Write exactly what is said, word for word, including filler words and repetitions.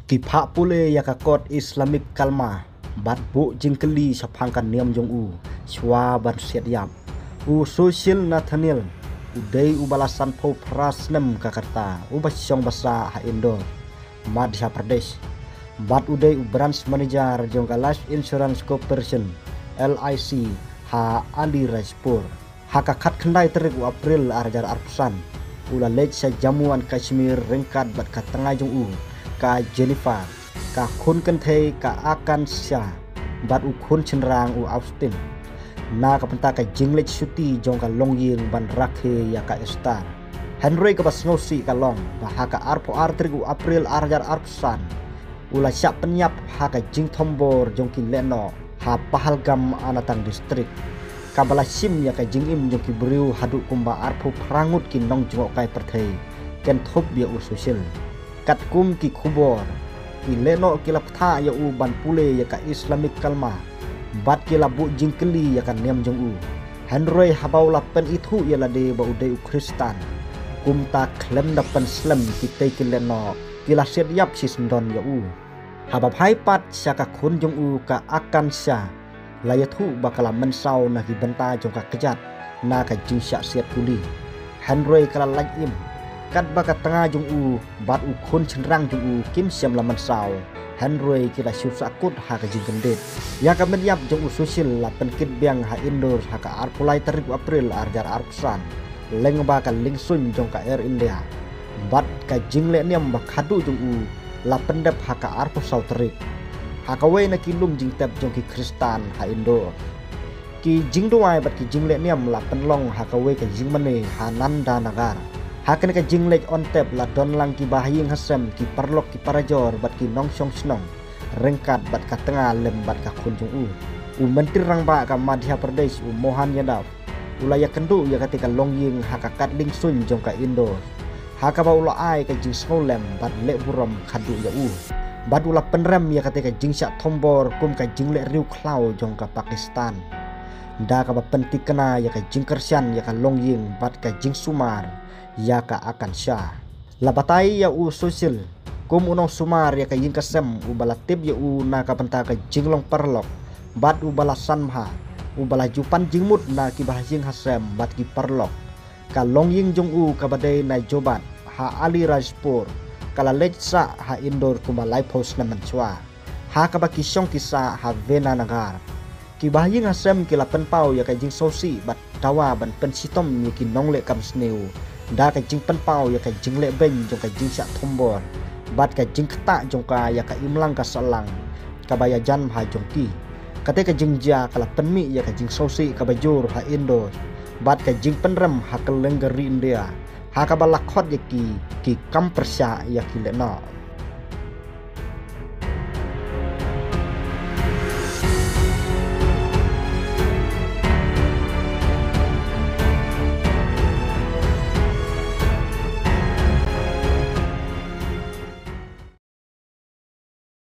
Ki phah pule ïa ka kot Islamic Kalma bad buh jingkylli shaphang ka niam jong u shuwa ban siat ïap. U Sushil Nathaniel u dei u ba la sanphew phra snem ka rta, u ba shong ba sah ha Indore, Madhya Pradesh, bad u dei u branch manager jong ka Life Insurance Corporation, L I C, ha Alirajpur. Ha ka khatkhyndai tarik u April ar hajar arphew san, u la leit sha Jammu and Kashmir ryngkat bad ka tnga jong u, ka Jennifer, ka khun kynthei, ka Akansha, bad u khun shynrang, u Austin, na ka bynta ka jingleit shuti jong ka longïing ban rakhe ïa ka iftar. Hynrei kaba sngewsih ka long ba ha ka arphew ar tarik u April ar hajar arphew san, u la shah pynïap ha ka jingthombor jong ki lehnoh ha Pahalgam, Anantnag District, kaba la shim ïa ka jingim jong ki briew haduh kumba arphew phra ngut ki nongjngohkai pyrthei kynthup ïa u Sushil. Katkum ki khubor, ki lehnoh ki la bthah ïa u ban pule ïa ka Islamic Kalma bad ki la buh jingkylli ïa ka niam jong u. Hynrei haba u la pynithuh ïa lade ba u dei u Khristan, kumta khlem da pynslem, kitei ki lehnoh ki la siat ïap shisyndon ïa u. Haba phai pat sha ka khun jong u, ka Akansha, la ïathuh ba ka la mynsaw na ki bynta jong ka kjat na ka jingshah siat kuli. Hynrei ka la lait im, katba ka tnga jong u bad u khun shynrang jong u kim shym la mynsaw, hynrei ki la shu sahkut ha ka jingkyndit. Ïa ka met ïap jong u Sushil la pynkit biang ha Indore ha ka arphew lai tarik u April ar hajar arphew san, lyngba ka liengsuiñ jong ka Air India. Bad ka jingleh niam ba khadduh jong u la pyndep ha ka arphew saw tarik ha kawei na ki lum jingtep jong ki Khristan ha Indore. Ki jingduwai bad ki jingleh niam la pynlong ha kawei ka jingmane ha Nanda Nagar. Ha kane ka jingleit on tep la don lang ki bahaïing hasem, ki paralok, ki parajor bad ki nongshong shnong, ryngkat bad ka tnga lem bad ka khun jong u. U Myntri Rangbah ka Madhya Pradesh, u Mohan Yadav, u la ïakynduh ïa katei ka longïing ha ka kad liengsuiñ jong ka Indore, ha kaba u la ai ka jingsngewlem bad leh burom khadduh ïa u. Bad u la pynrem ïa katei ka jingshah thombor kum ka jingleh riewkhlaw jong ka Pakistan, da kaba pyntikna ïa ka jingkyrshan ïa ka longïing bad ka jingsumar ïa ka Akansha. La batai ïa u Sushil kum u nongsumar ïa ka ïing ka sem, u ba la tip ïa u na ka bynta ka jinglong paralok bad u ba la sanbha, u ba la ju pan jingmut na ki bahaïing hasem bad ki paralok. Ka longïing jong u kaba dei na Jobat ha Alirajpur, ka la leit sah ha Indore kumba laiphew snem mynshuwa, ha kaba ki shong ki sah ha Vena Nagar. Ki bahaïing hasem ki la pynpaw ïa ka jingsngewsih bad dawa ban pynshitom ïa ki nongleh kam sniew da ka jingpynpaw ïa ka jingleh beiñ jong ka jingshah thombor bad ka jingktah jong ka ïa ka imlang ka sahlang kaba ïajan bha jong ki. Katei ka jingjia ka la pynmih ïa ka jingsngewsih kaba jur ha Indore bad ka jingpynrem ha kylleng ka ri India, ha kaba la khot ïa ki ki kam pyrshah ïa ki lehnoh.